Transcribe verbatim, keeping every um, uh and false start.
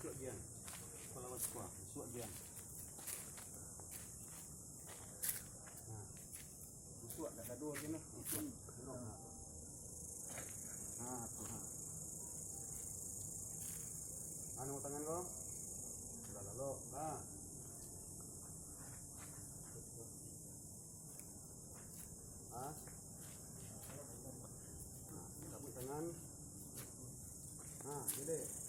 Suak gian. Kalau suak, suak gian. Nah. Suak dak gaduah gian lah. Suak. Nah. Nah, tu, nah. Anu tangan ko. Lah, lalu. Nah. Ha? Nah, tapuak tangan. Nah, jadi.